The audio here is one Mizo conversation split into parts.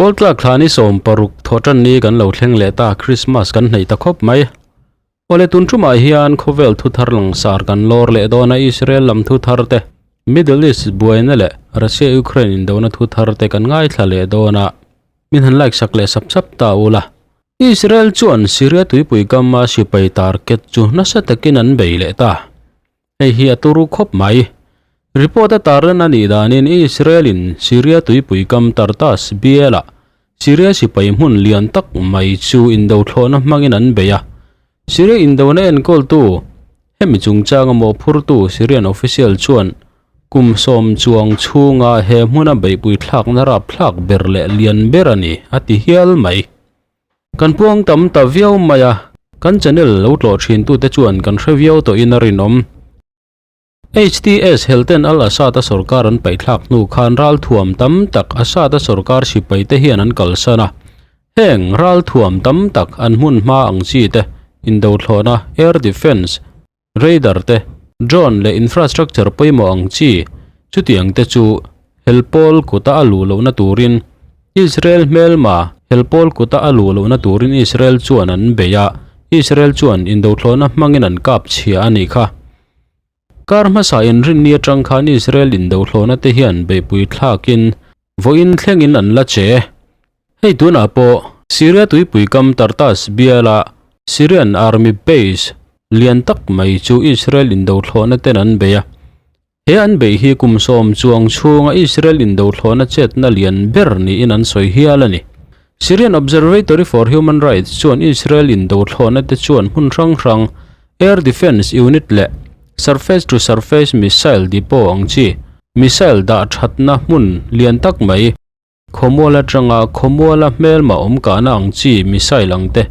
Kawltlak thla ni 16 thawhtan ni kan lo thleng leh ta, Krismas kan hneih ta khawp mai. Awle tun tumah hian khawvel thu thar langsar kan lawr leh dawn a, Israel lam thu thar te, Middle East buaina leh Russia Ukraine indona thu thar te kan ngaithla leh dawn a, min han like sak leh sap sap ta ula. Israel chuan Syria tuipui kama sipai target chu nasa takin an bei leh ta. Hei hi a turu khawp mai. Report a tarlan a nih danin Israel-in Syria tuipui kam Tartas bialah Syria sipai hmun lian tak mai chu indothlawhna hmangin an bei a. Syria indona enkawltu, hemi chungchanga mawhphurtu Syrian official chuan kum sawm chuang chhunga he hmuna beihpui thlakna rapthlak ber leh lian ber a ni, a ti hial mai. Kan puang tam ta viau mai a, kan channel lo tlawh thin tute chuan kan hre viau tawhin a rinawm. HTS Helten Al-Assad-a sorkar an paihthlak hnu khan ralthuam tam tak Assad-a sorkar sipai te hian an kalsan a. Heng ralthuam tam tak an hmun hma ang chi te, indothlawhna, air defence, radar te, drone leh infrastructure pawimawh ang chi chutiang te chu helpawl kuta a luh lohna turin Israel hmelma helpawl kuta a luh lohna turin Israel chuan an bei a, Israel chuan indothlawhna hmangin an kap chhia a nih kha. Kar hmasa inrinni atang khan Israel indothlawhna te hian beihpui thlakin vawiin thlengin an la che. Hei tunah pawh Syria tuipui kam Tartas biala Syrian Army base lian tak mai chu Israel indothlawhna ten an bei a. He an beih hi kum sawm chuang chhunga Israel indothlawhna chetna lian ber niin an sawi hial a ni. Syrian Observatory for Human Rights chuan Israel indothlawhna te chuan hmun hrang hrang Air Defence Unit leh Surface to Surface Missile Depot ang chi missile dah thatna hmun lian tak mai Khawmual atanga khawmuala hmelma awm kahna ang chi missile ang te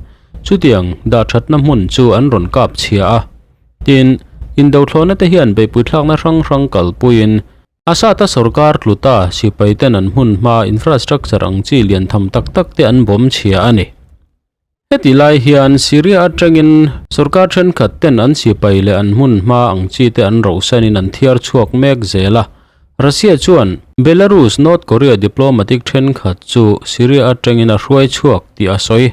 chutiang dahthatna hmun chu an rawn kap chhia a. Tin, indothlawhna te hian beihpui thlakna hrang hrang kalpuiin Assad-a sorkar tluta sipai ten an hmun hma infrastructure ang chi lian tham tak tak te an bawm chhia a ni. Heti lai hian Syria atangin sorkar thenkhat ten an sipai leh an hmun hma ang chi te an rohsanin an thiar chhuak mek zel a. Russia chuan Belarus North Korea diplomatic thenkhat chu Syria atangin a hruai chhuak tih a sawi.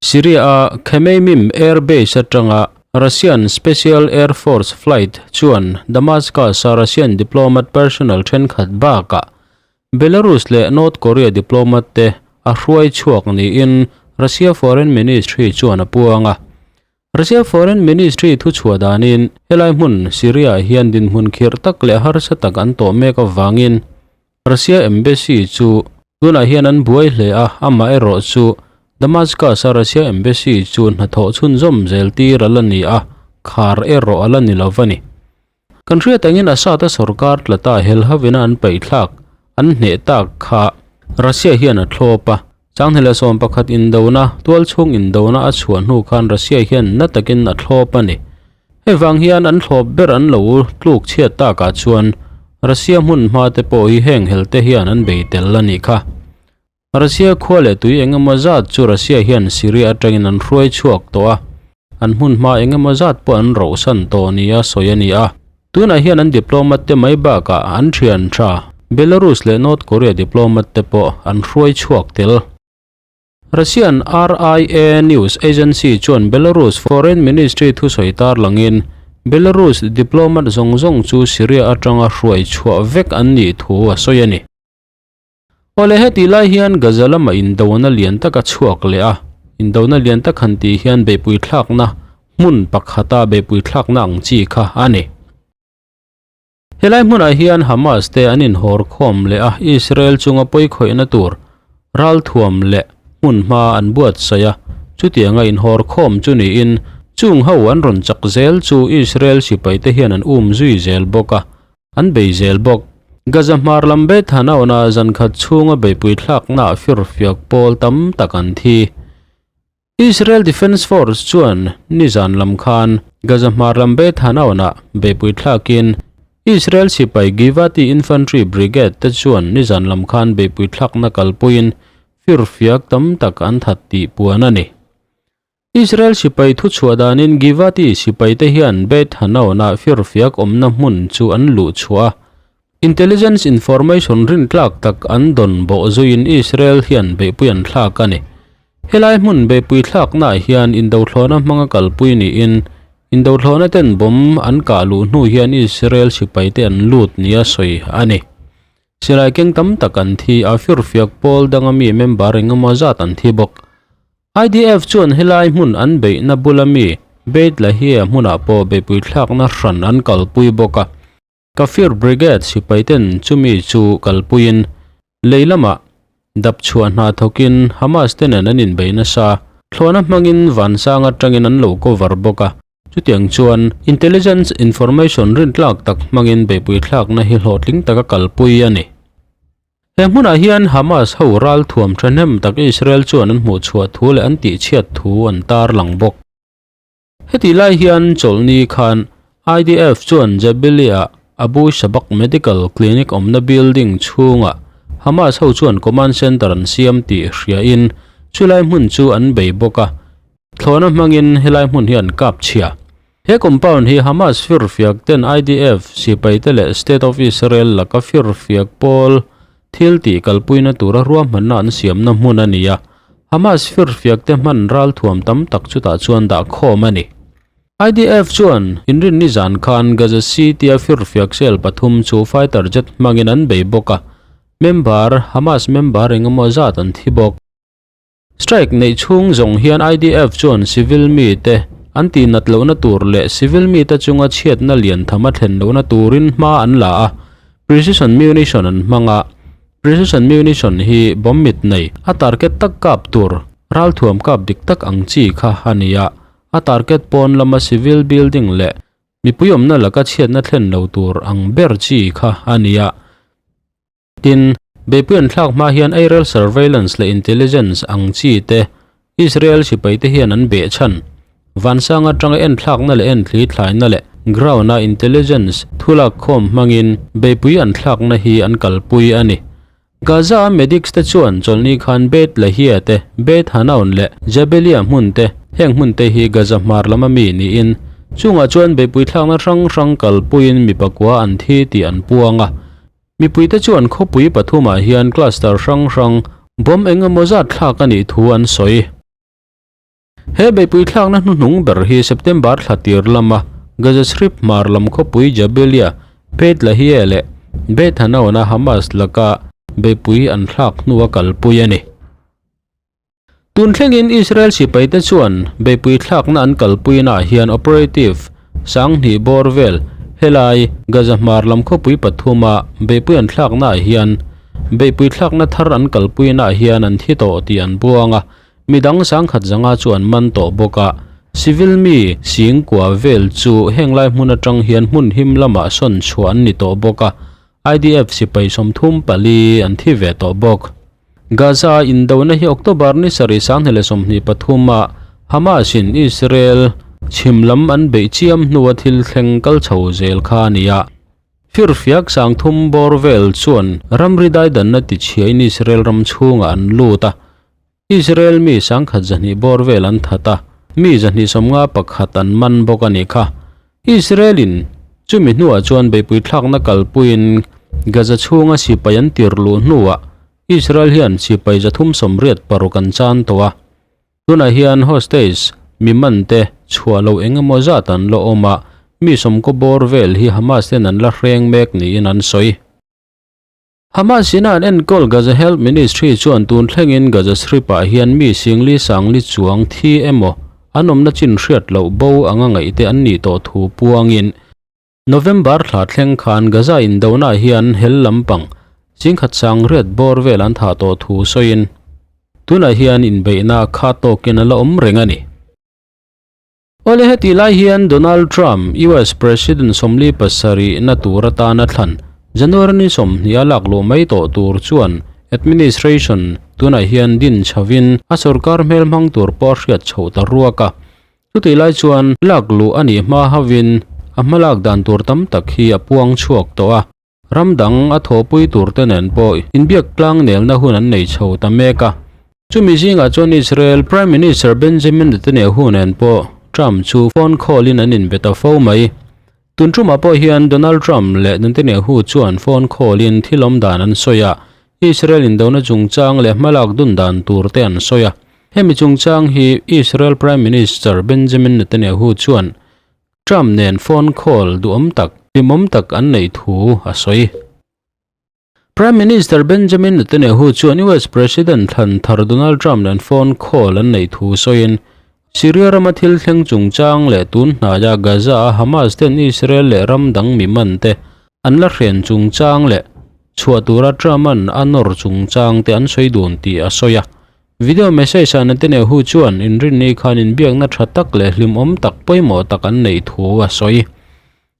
Syria-a Khmeimim Air Base atanga Russian Special Air Force flight chuan Damascus-a Russian diplomat personnel thenkhat bakah Belarus leh North Korea diplomat te a hruai chhuak niin Russia Foreign Ministry chuan a puang a. Russia Foreign Ministry thuchhuah danin helai hmun Syria hian dinhmun khirh tak leh harsa tak an tawh mek avangin Russia Embassy chu tunah hian an buai hle a, amaherawh chu Damascus-a Russia Embassy chu hnathawh chhunzawm zel tir a la ni a, khar erawh a la ni lo va ni. Kan hriat angin Assad-a sorkar tlata helhavina an paihthlak an hneh tak kha Russia hian a thlawp a. Changhne leh 11 indona, tualchhung indona a chhuah hnu khan Russia hian na takin a thlawp a ni. Hei vang hian an thlawp ber an lo tluk chhiat takah chuan Russia hmun hma te pawh hi heng hel te hian an bei tel a nih kha. Russia khua leh tui eng emaw zat chu Russia hian Syria atangin an hruai chhuak tawh a, an hmun hma eng emaw zat pawh an rohsan tawh nia sawi a ni a. Tunah hian an diplomat te mai bakah an thian tha Belarus leh North Korea diplomat te pawh an hruai chhuak tel. Russian RIA news agency chuan Belarus Foreign Ministry thusawi tarlangin Belarus diplomat zawng zawng chu Syria atanga hruai chhuah vek an nih thu a sawi a ni. Awle heti lai hian Gaza lama indona lian tak a chhuak leh a, indona lian tak han tih hian beihpui thlakna hmun pakhata beihpui thlakna ang chi kha a ni. Helai hmunah hian Hamas te an inhawr khawm leh a, Israel chunga pawikhawihna tur ralthuam leh hmun hma an buatsaih a, chutianga inhawr khawm chu niin chung ho an rawn chak zel chu Israel sipaite hian an um zui zel bawk a, An bei zel bawk. Gaza hmar lam Beit Hanauna zan khat chhunga beihpui thlaknaah firfiak pawl tam tak an thi. Israel Defense Force chuan nizan lam khan Gaza hmar lam Beit Hanauna beihpui thlakin Israel sipai Givati Infantry Brigade te chuan nizan lam khan beihpui thlakna kalpuiin firfiak tam tak an that tih puan a ni. Israel sipai thuchhuah danin Givati sipaite hian Beit Hanauna firfiak awmna hmun chu an luh chhuah a. Intelligence information rintlak tak an dawn bawh zuiin Israel hian beihpui an thlak a ni. Helai hmun beihpui thlaknaah hian indothlawhna hmanga kalpui niin indothlawhna ten bomb an kah luh hnu hian Israel sipaite an lut nia sawi a ni. Silai keng tam tak an thi a, firfiak pawl danga mi member engemaw zat an thi bawk. IDF chuan helai hmun an beihna bula mi Beit Lahia hmunah pawh beihpui thlakna hran an kalpui bawk a. Kafir Brigade sipaiten chumi chu kalpuiin lei lamah dap chhuah hna thawkin Hamas te nen an inbei nasa. Thlawhna hmangin vansang atangin an lo cover bawk a. Chutiang chuan intelligence information rintlak tak hmangin beihpui thlakna hi hlawhtling taka kalpui a ni. He hmunah hian Hamas ho ralthuam thahnem tak Israel chuan an hmuhchhuah thu leh an tihchhiat thu an tarlang bawk. Hetih lai hian chawlhni khan IDF chuan Jabalia Abu Shabak Medical Clinic awmna building chhungah Hamas ho chuan command center an siam tih hriain chulai hmun chu an bei bawk a, thlawhna hmangin helai hmun hi an kap chhia. He compound hi Hamas firfiak ten IDF sipaite leh State of Israel laka firfiak pawl Thil tih kalpuina tura ruahmanna an siamna hmun a ni a, Hamas firfiakte hman ralthuam tam tak chutah chuan dah khawm a ni. IDF chuan inrinni zan khan Gaza City-a firfiak cell pathum chu fighter jet hmangin an bei bawk a, member Hamas member engemaw zat an thi bawk. Strike neih chhung zawng hian IDF chuan civil mite an tihnat lohna tur leh civil mite chunga chhiatna lian tham a thlen lohna turin hma an la a, precision munition an hmang a. Precision munition hi bomb mit nei, a target tak kap tur, ralthuam kap dik tak ang chi kha a ni a, a target pawn lama civil building leh mipui awmna laka chhiatna thlen lo tur ang ber chi kha a ni a. Tin, beihpui an thlak hma hian aerial surveillance leh intelligence ang chi te Israel sipaite hian an beh chhan. Vansang atanga enthlakna leh enthli thlaina leh ground-a intelligence thulak khawm hmangin beihpui an thlakna hi an kalpui a ni. Gaza-a medics te chuan chawlhni khan Beit Lahia te, Beit Hanoun leh Jabalia hmun te, heng hmun te hi Gaza hmar lama mi niin chungah chuan beihpui thlakna hrang hrang kalpuiin mi pakua an thi tih an puang a. Mipuite chuan khawpui pathumah hian cluster hrang hrang bomb eng emaw zat thlak a nih thu an sawi. He beihpui thlakna hnuhnung ber hi September thla tir lama Gaza Strip hmar lam khawpui Jabalia, Beit Lahia leh Beit Hanoun-a Hamas laka beihpui an thlak hnua kalpui a ni. Tun thlengin Israel sipaite chuan beihpui thlakna an kalpuinaah hian operative sanghnih bawr vel helai Gaza hmar lam khawpui pathuma beihpui an thlaknaah hian beihpui thlakna thar an kalpuinaah hian an thi tawh tih an buang a, midang sangkhat zanga chu an man tawh bawk a. Civil mi singkua vel chu henglai hmun atang hian hmun him lamah sawn chhuah an ni tawh bawk a, IDF sipai 34 an thi ve tawh bawk. Gaza indona hi October ni sarih 2023 ah Hamas in Israel chhim lam an beih chiam hnua thil thleng kal chho zel kha a ni a. Firfiak sangthum bawr vel chuan ramri daidanna tichhiain Israel ram chhungah an lut a. Israel mi sangkhat zahnih bawr vel an that a, mi zahnih sawmnga pakhat an man bawk a nih kha. Israel in chumi hnuah chuan beihpui thlakna kalpuiin Gaza chhunga sipai an tir luh hnuah Israel hian sipai 386 an chan tawh a, tunah hian hostage mi man te chhuah loh eng emaw zat an la awm a, mi sawmkaw bawr vel hi Hamas ten an la hreng mek niin an sawi. Hamas ina an enkawl Gaza Health Ministry chuan tun thlengin Gaza Strip-ah hian mi singli sangli chuang thi emaw an awmna chin hriat loh bo anga ngaihte an nih tawh thu puangin November thla thleng khan Gaza indona hian hel lampang chingkhat sang riat bawr vel an thah tawh thu sawiin tunah hian inbeihna kha tawkin a la awm reng a ni. Awle heti lai hian Donald Trump, US President 47 na tur atana thlan January ni 20 a lak luh mai tawh tur chuan administration tunah hian din chhovin a sorkar hmel hmang tur pawh a hriat chhoh ta ruak a. Chutih lai chuan lak luh a nih hma hovin a hmalak dan tur tam tak hi a puang chhuak tawh a, ram dang a thawhpui tur te nen pawh inbiak tlang nelna hun an nei chho ta mek a. Chumi zingah chuan Israel Prime Minister Benjamin Netanyahu nen pawh Trump chu phone call in an inbe ta fo mai. Tun tumah pawh hian Donald Trump leh Netanyahu chuan phone call in thil awm dan an sawi a, Israel indona chungchang leh hmalak dun dan tur te an sawi a. Hemi chungchang hi Israel Prime Minister Benjamin Netanyahu chuan Trump nen phone call duhawm tak, hlimawm tak an neih thu a sawi. Prime Minister Benjamin Netanyahu chuan US President thlan thar Donald Trump nen phone call an neih thu sawiin, Syria rama thil thleng chungchang leh tun hnaia Gaza-a Hamas ten Israel leh ram dang mi man te an la hren chungchang leh chhuah tura Trump-a'n a nawr chungchang te an sawi dun tih a sawi a. Video message-ah Netanyahu chuan inrinni khan inbiakna tha tak leh hlimawm tak pawimawh tak an neih thu a sawi.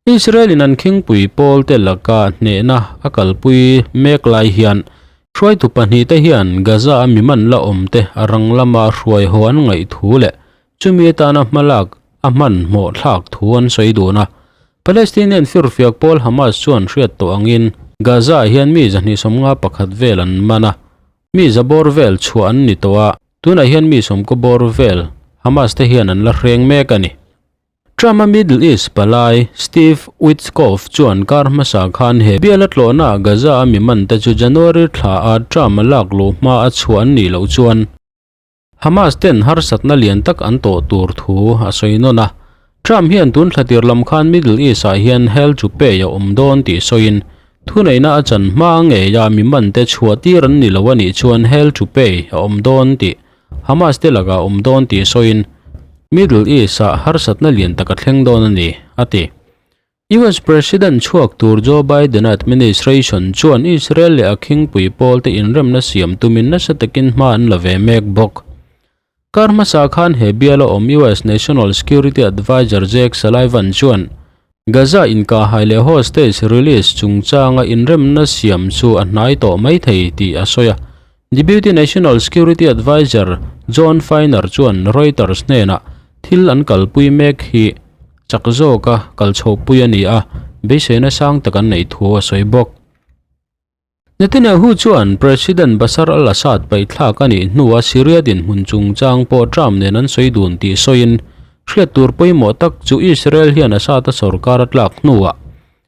Israel-in an khingpui pawlte laka hnehna a kalpui mek lai hian hruaitu pahnihte hian Gaza-a mi man la awmte a rang lama hruai haw an ngaih thu leh chumi atana hmalak a hmanhmawh thlak thu an sawi dun a. Palestinian firfiak pawl Hamas chuan hriat tawh angin Gaza-ah hian mi 251 vel an man a, mi za bawr vel chhuah an ni tawh a, tunah hian mi sawmkaw bawr vel Hamas te hian an la hreng mek a ni. Trump-a Middle East palai Steve Witkoff chuan kar hmasa khan he biala tlawhnaah Gaza-a mi mante chu January thla-a Trump-a lak luh hma a chhuah an nih loh chuan Hamas ten harsatna lian tak an tawh tur thu a sawi nawn a. Trump hian tun thla tir lam khan Middle East-ah hian hel chu pay a awm dawn tih sawiin thuneihna a chan hma ngeia mi mante chhuah tir an ni lo a nih chuan hel chu pay a awm dawn tih Hamas te lakah awm dawn tih sawiin Middle East-ah harsatna lian tak a thleng dawn a ni, a ti. US President chhuak tur Joe Biden-a administration chuan Israel leh a khingpui pawlte inremna siam tumin nasa takin hma an la ve mek bawk. Kar hmasa khan he biala awm US National Security Adviser Jake Sullivan chuan Gaza inkahhai leh hostage release chungchanga inremna siam chu a hnai tawh mai thei tih a sawi a. Deputy National Security Adviser Jon Finer chuan Reuters hnenah thil an kalpui mek hi chak zawka kal chhohpui a ni a, beiseina sang tak an neih thu a sawi bawk. Netanyahu chuan President Bashar al-Assad paihthlak a nih hnua Syria dinhmun chungchang pawh Trump nen an sawi dun tih sawiin, hriat tur pawimawh tak chu Israel hian Assad-a sorkar a tlak hnuah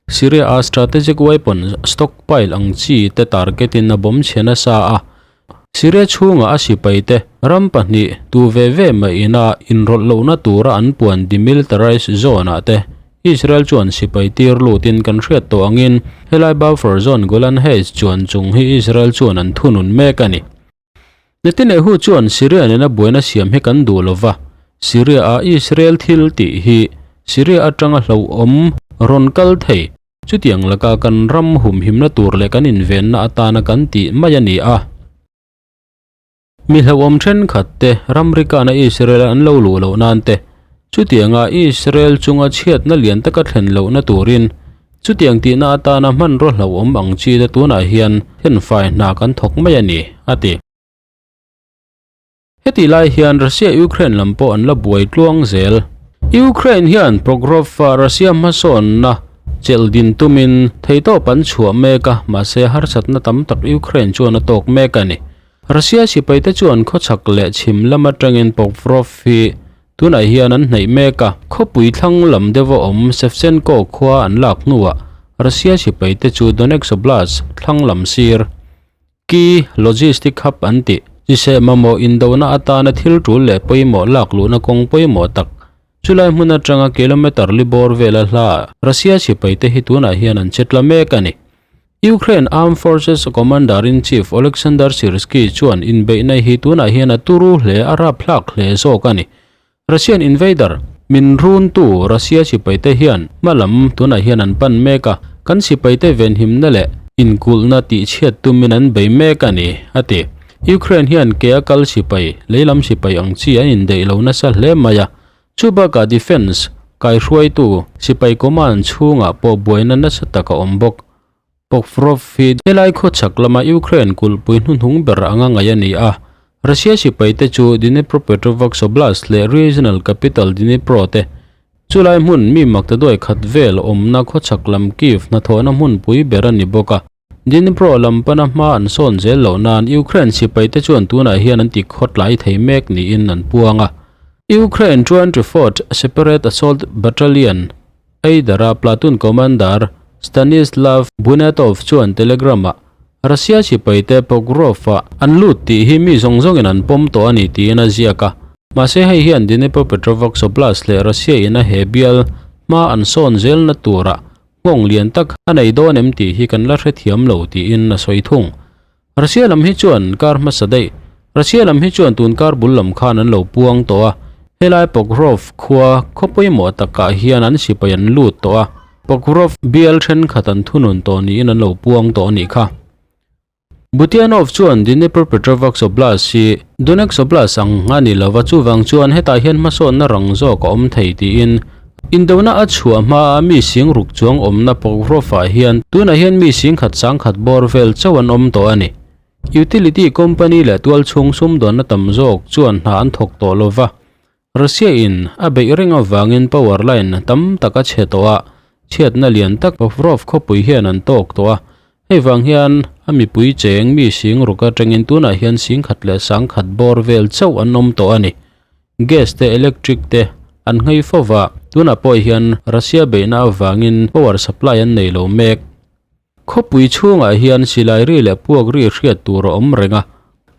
Syria-a strategic weapon stockpile ang chi te target-in a bawm chhe nasa a, Syria chhunga a sipaite ram pahnih tu ve ve mai ina inrawlh lohna tura an puan demilitarized zone-ah te Israel chuan sipai tir lutin kan hriat tawh angin helai buffer zone Golan Heights chuan chung hi Israel chuan an thunun mek a ni. Netanyahu chuan Syria nena buaina siam hi kan duh lo va, Syria-a Israel thil tih hi Syria atanga hlauhawm rawn kal thei. Chutiang laka kan ram humhimna tur leh kan invenna atana kan tih mai a ni a. Mi hlauhawm thenkhat te ramri kana Israel an lo luh loh nan te, chutianga Israel chunga chhiatna lian taka thlen lohna turin Chutiang tihna atana hmanraw hlauhawm ang chi te tunah hian thenfai hna kan thawk mai a ni, a ti. Hetih lai hian Russia-Ukraine lam pawh an la buai tluang zel. Ukraine hian Pokrovsk-a Russia hmasawnna chelh din tumin theihtawp an chhuah mek a, mahse harsatna tam tak Ukraine chuan a tawk mek a ni. Russia sipaite chuan khawchhak leh chhim lam atangin Pokrovsk hi Tunah hian an hnaih mek a, khawpui thlang lam deuha awm Shevchenko khua an lak hnuah Russia sipaite chu Donetsk Oblast thlang lam sir Key Logistic Hub an tih chiseh mamawh indona atana thil tul leh pawimawh lak luhna kawng pawimawh tak chulai hmun atanga kilometre li bawr vela hla Russia sipaite hi tunah hian an che tla mek a ni. Ukraine Armed Forces Commander-in-Chief Oleksandr Syrskyi chuan inbeihna hi tunah hian a turu hle, a rapthlak hle zawk a ni. Russian invader, min runtu Russia sipaite hian hma lam tunah hian an pan mek a, kan sipaite venhimna leh inkulhna tihchhiat tumin an bei mek a ni, a ti. Ukraine hian ke a kal sipai, leilam sipai ang chi an indeih lo nasa hle mai a, chu bakah defence kaihruaitu sipai command chhungah pawh buaina nasa tak a awm bawk. Pokvrov hi helai khawchhak lama Ukraine kulhpui hnuhnung ber anga ngaih a ni a, Russia sipaite chu Dnipropetrovsk Oblast leh regional capital Dnipro te chulai hmun mi maktaduai khat vel awmna khawchhak lam Kyiv hnathawhna hmunpui ber a ni bawk a. Dnipro lam pana hma an sawn zel loh nan Ukraine sipaite chuan tunah hian an ti khawtlai thei mek niin an puang a. Ukraine 24th Separate Assault Battalion. Aidar-a platoon commander Stanislav Bunetov chuan Telegram-ah Russia sipaite Pokrov-ah an lut tih hi mi zawng zawngin an pawm tawh a ni tiin a ziak a. Mahse hei hian Dnipropetrovsk Oblast leh Russia in a he bial hma an sawn zelna turah nghawng lian tak a nei dawn em tih hi kan la hrethiam lo tiin a sawi thung. Russia lam hi chuan kar hmasa daih. Russia lam hi chuan tun kar bul lam khan an lo puang tawh a, helai Pokrov khua khaw pawimawh takah hian an sipai an lut tawh a, Pokrov bial thenkhat an thunun tawh niin an lo puang tawh a nih kha. Butyanov chuan Dnipropetrovsk Oblast hi Donetsk Oblast ang a ni lova, chuvang chuan hetah hian hmasawnna rang zawk a awm thei tiin Indona a chhuah hmaa mi sing ruk chuang awmna Pokrov-ah hian tunah hian mi sing khat sang khat bawr vel chauh an awm tawh a ni. Utility company leh tualchhung sumdawnna tam zawk chuan hna an thawk tawh lo va, Russia-in a beih reng avangin power line tam tak a chhe tawh a, chhiatna lian tak Pokrov khawpui hian an tawk tawh a. Hei vang hian a mipui cheng mi sing ruk atangin tunah hian sing khat leh sang khat bawr vel chauh an awm tawh a ni. Gas te electric te an nghei fo va, tunah pawh hian Russia beihna avangin power supply an nei lo mek. Khawpui chhungah hian silai ri leh puak ri hriat tur a awm reng a,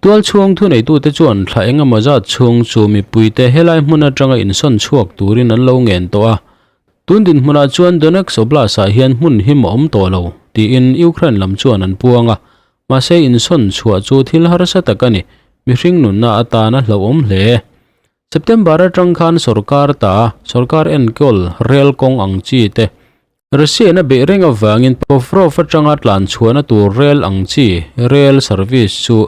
tualchhung thuneitute chuan thla eng emaw zat chhung chu mipuite helai hmun atanga insawn chhuak turin an lo ngen tawh a. Tun dinhmunah chuan Donetsk Oblast-ah hian hmun him a awm tawh lo, tiin Ukraine lam chuan an puang a. Mahse insawn chhuah chu thil harsa tak a ni, mihring nunna atan a hlauhawm hle. September atang khan sorkar ta, sorkar enkawl rel kawng ang chi te, Russia-in a beih reng avangin Povrov atanga tlan chhuahna tur rel ang chi rail service chu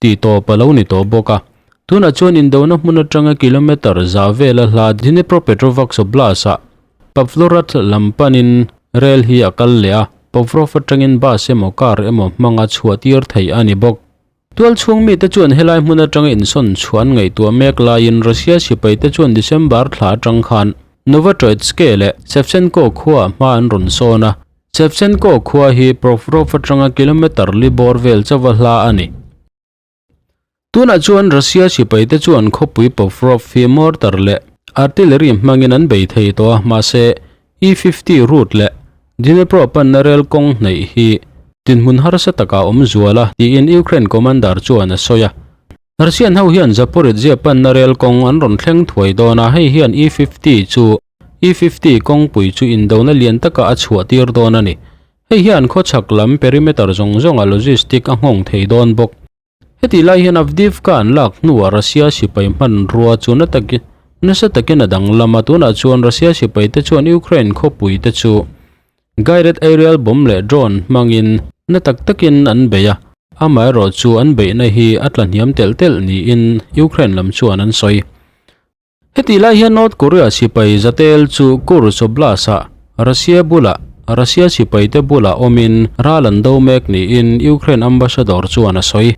tih tawp a lo ni tawh bawk a. Tunah chuan indona hmun atanga kilometre za vela hla Dnipropetrovsk Oblast-ah Pavlorad lam panin rel hi a kal leh a, Povrov atangin bus emaw car emaw hmanga chhuah tir theih a ni bawk. Tualchhung mite chuan helai hmun atanga insawn chhuah an ngaihtuah mek laiin Russia sipaite chuan December thla atang khan Novotroitske leh Shevchenko khuaah hma an rawn sawn a, Shevchenko khua hi Prokhorov atanga kilometre li bawr vel chauha hla a ni. Tunah chuan Russia sipaite chuan khawpui Povrov hi mortar leh artillery hmangin an bei thei tawh a, mahse E-fifty route leh Dnipro panna rel kawng hnaih hi dinhmun harsa takah a awm zual a, tiin Ukraine commander chuan a sawi a. Russian ho hian Zaporizhzhia panna rel kawng an rawn thleng thuai dawn a, hei hian E-fifty chu E-fifty kawngpui chu indona lian taka a chhuah tir dawn a ni. Hei hian khawchhak lam perimeter zawng zawnga logistic a nghawng thei dawn bawk. Hetih lai hian Avdiivka an lak hnuah Russia sipai hmanrua chu na takin nasa takin a danglam a, tunah chuan Russia sipaite chuan Ukraine khawpui te chu Guided aerial bomb leh drone hmangin na tak takin an bei a, amaherawh chu an beihna hi a tla hniam telh telh niin Ukraine lam chuan an sawi. Hetih lai hian North Korea sipai zatel chu Kursk Oblast-ah Russia bulah Russia sipaite bulah awmin ral an do mek niin Ukraine ambassador chuan a sawi.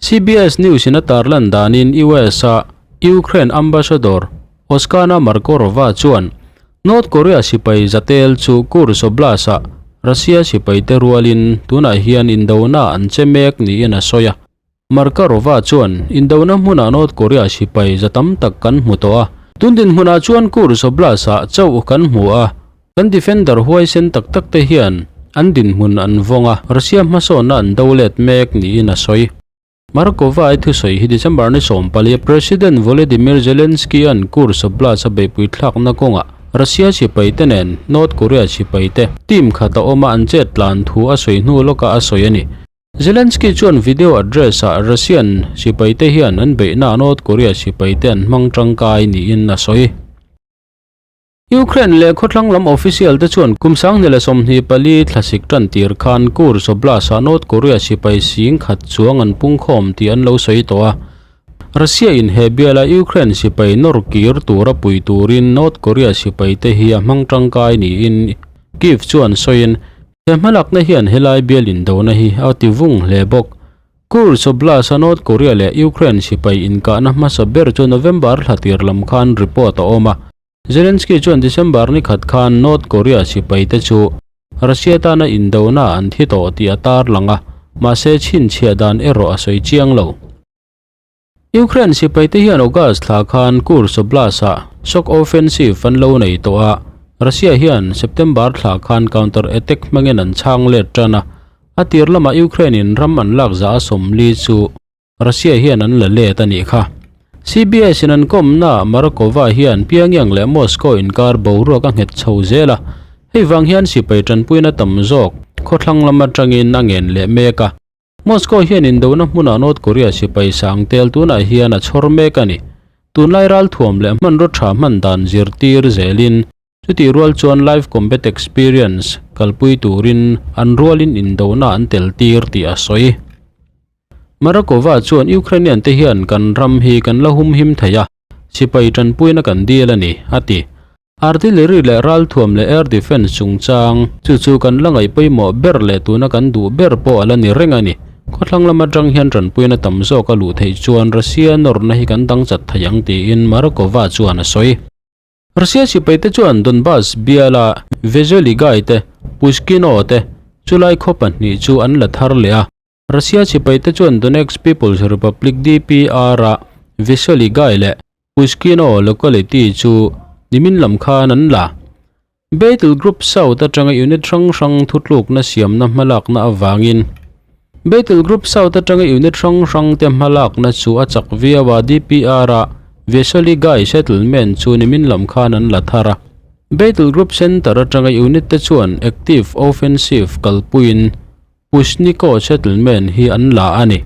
CBS News-in a tarlan danin US-a Ukraine ambassador Oskana Markarova chuan North Korea sipai zatel chu Kursk Oblast-ah Russia sipaite rualin tunah hian indona an che mek niin a sawi a. Markarova chuan, Indona hmunah North Korea sipai za tam tak kan hmu tawh a. Tun dinhmunah chuan Kursk Oblast-ah chauh kan hmu a. Kan defender huaisen tak tak te hian an dinhmun an vawng a, Russia hmasawnna an do let mek niin a sawi. Markova-i thusawi hi December ni sawmpalia President Volodymyr Zelensky-a'n Kursk Oblast a beihpui thlakna kawngah Russia sipaite nen North Korea sipaite team khat a awm a an chet tlan thu a sawi hnu lawkah a sawi a ni. Zelensky chuan video address-ah Russian sipaite hian an beihna North Korea sipaite an hmang tangkai niin a sawi. Ukraine leh khawthlang lam official te chuan kum 2024 thlasik tan tir khan Kursk Oblast-ah North Korea sipai sing khat chuang an pungkhawm tih an lo sawi tawh a. Russia in he biala Ukraine sipai nawr kir tura pui turin North Korea sipai te hi a hmang tangkai niin Kyiv chuan sawiin he hmalakna hian helai bial indona hi a ti vung hle bawk. Kursk Oblast-a North Korea leh Ukraine sipai inkahna hmasa ber chu November thla tir lam khan report a awm a. Zelensky chuan December ni khat khan North Korea sipaite chu Russia tana indona an thi tawh tih a tarlang a, mahse chhinchhiah dan erawh a sawi chiang lo. Ukraine sipaite hian August thla khan Kursk Oblast-ah shock offensive an lo nei tawh a, Russia hian September thla khan counter attack hmangin an chhang let tan a, a tir lamah Ukraine in ram an lak zah a 40 chu Russia hian an la let a nih kha. CBS in an kawmna Markova hian Pyongyang leh Moscow inkar boruak a nghet chho zel a, hei vang hian sipai tanpuina tam zawk khawthlang lam atangin a ngen leh mek a. Moscow hian indona hmunah North Korea sipai sang tel tunah hian a chhawr mek a ni. Tunlai ralthuam leh hmanraw tha hman dan zirtir zelin chutih rual chuan live combat experience kalpui turin an rualin indona an tel tir tih a sawi. Marakova chuan Ukrainian te hian kan ram hi kan la humhim thei a, sipai tanpuina kan dil a ni, a ti. Artillery leh ralthuam leh air defence chungchang chu chu kan la ngaih pawimawh ber leh tuna kan duh ber pawh a la ni reng a ni. Khawthlang lam atang hian tanpuina tam zawk a luh theih chuan Russia nawrna hi kan dang chat thei ang tiin Marakova chuan a sawi. Russia sipaite chuan Donbas biala Vezholigai te, Pushkino te, chulai khaw pahnih chu an la thar leh a. Russia sipaite chuan Donetsk People's Republic, DPR, a Veseligai leh Pushkino locality chu nimin lam khan an la. Battle Group South atanga unit hrang hrang thutlukna siamna hmalakna avangin Battle Group South atanga unit hrang hrangte hmalakna chu a chak viau a, DPR a Veseligai settlement chu nimin lam khan an la thar a. Battle Group Center atanga unit te chuan active offensive kalpuiin Pushniko settlement hi an la a ni.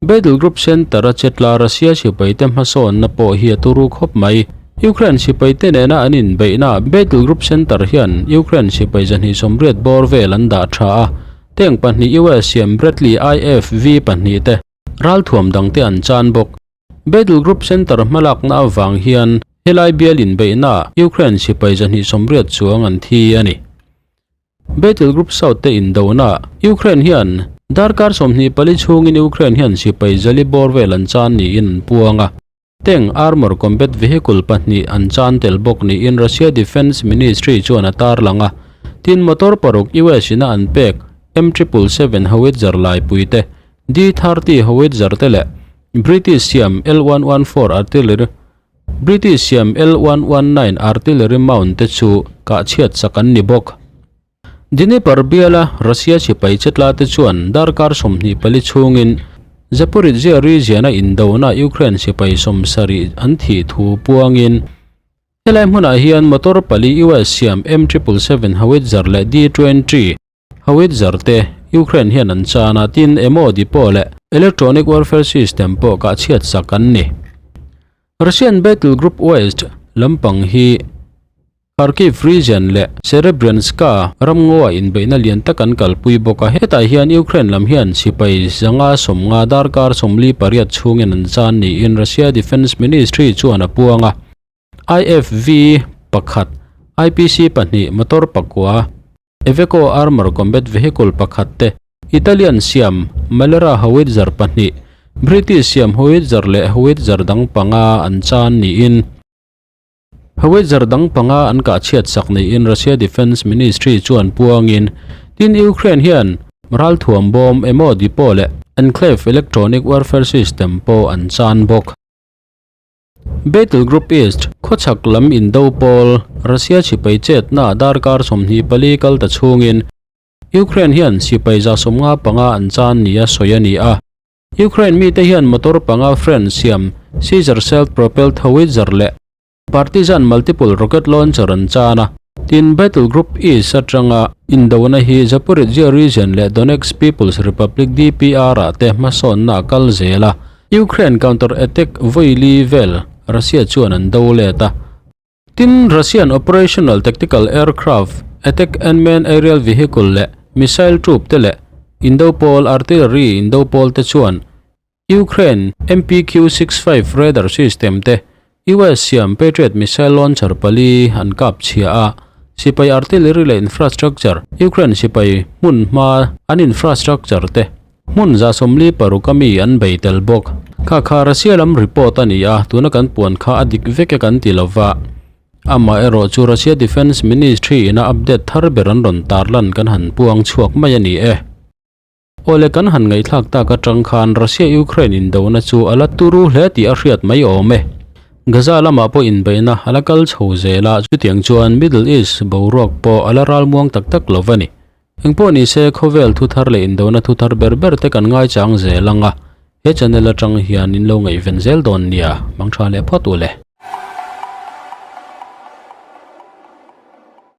Battle Group Center a chetla Russia sipaite hmasawnna pawh hi a turu khawp mai. Ukraine sipaite nena an inbeihna Battle Group Center hian Ukraine sipai 280 bawr vel an dah tha a, tank pahnih US siam Bradley IFV pahnih te ralthuam dangte an chan bawk. Battle Group Center hmalakna avang hian helai bial inbeihna Ukraine sipai 280 chuang an thi a ni. Battle Group South te indona Ukraine hian darkar 24 chhungin Ukraine hian sipai zali bawr vel an chan niin an puang a. Tank armor combat vehicle pahnih an chan tel bawk niin Russia Defence Ministry chuan a tarlang a. Tin motor paruk US ina an pek M triple seven howitzer laipui te, D 30 howitzer te leh British siam L 114 artillery British siam L 119 artillery mount te chu kah chhiat sak an ni bawk. Dnipro biala Russia sipai chetla te chuan darkar 24 chhungin Zaporizhzhia region-a indona Ukraine sipai 70 an thih thu puangin helai hmunah hian motor pali US siam M triple seven howitzer leh D 20 Howitzer te Ukraine hian an chan a, tin emaw depot leh electronic warfare system pawh kah chhiat sak an ni. Russian Battle Group West lampang hi Kharkiv region leh Serebryanska ramngaw-ah inbeihna lian tak an kalpui bawk a, hetah hian Ukraine lam hian sipai 150 darkar 48 chhungin an chan niin Russia Defence Ministry chuan a puang a. IFV pakhat, IPC pahnih, motor pakua, Iveco Armour Combat Vehicle pakhat te, Italian siam Malera Howitzer pahnih, British siam Howitzer leh Howitzer dang panga an chan niin Howitzer dang panga an kah chhiat sak niin Russia Defence Ministry chuan puangin tin Ukraine hian ralthuam bawm emaw depot leh Enclave Electronic Warfare System pawh an chan bawk. Battle Group East, khawchhak lam indo pawl, Russia sipai chetna darkar 24 kal ta chhungin Ukraine hian sipai 155 an chan nia sawi a ni a. Ukraine mite hian motor panga French siam Caesar self-propelled howitzer leh Partizan multiple rocket launcher an chan a. Tin Battle Group East atanga indona hi Zaporizhzhia region leh Donetsk People's Republic DPR ah te hmasawnna a kal zel a. Ukraine counter attack vawi li vel Russia chuan an do let a. Tin, Russian operational tactical aircraft, attack unmanned aerial vehicle leh missile troop te leh indo pawl artillery indo pawl te chuan Ukraine MPQ 65 radar system te US siam Patriot missile launcher pali an kap chhia a. Sipai artillery leh infrastructure Ukraine sipai hmun hma an infrastructure te Hmun 46 a mi an bei tel bawk. Kha kha Russia lam report a ni a, tuna kan puan kha a dik vek e kan ti lova. Amaherawh chu Russia Defence Ministry ina update thar ber an rawn tarlan kan han puang chhuak mai a ni e. Awle kan han ngaihthlak tak atang khan Russia-Ukraine indona chu a la turu hle tih a hriat mai awm e. Gaza lamah pawh inbeihna a la kal chho zel a, chutiang chuan Middle East boruak pawh a la ralmuang tak tak lo a ni. Engpawh ni se, khawvel thu thar leh indona thu thar ber ber te kan ngaichang zel ang a, he channel atang hian in lo ngaihven zel dawn nia, mang tha leh phawt u le.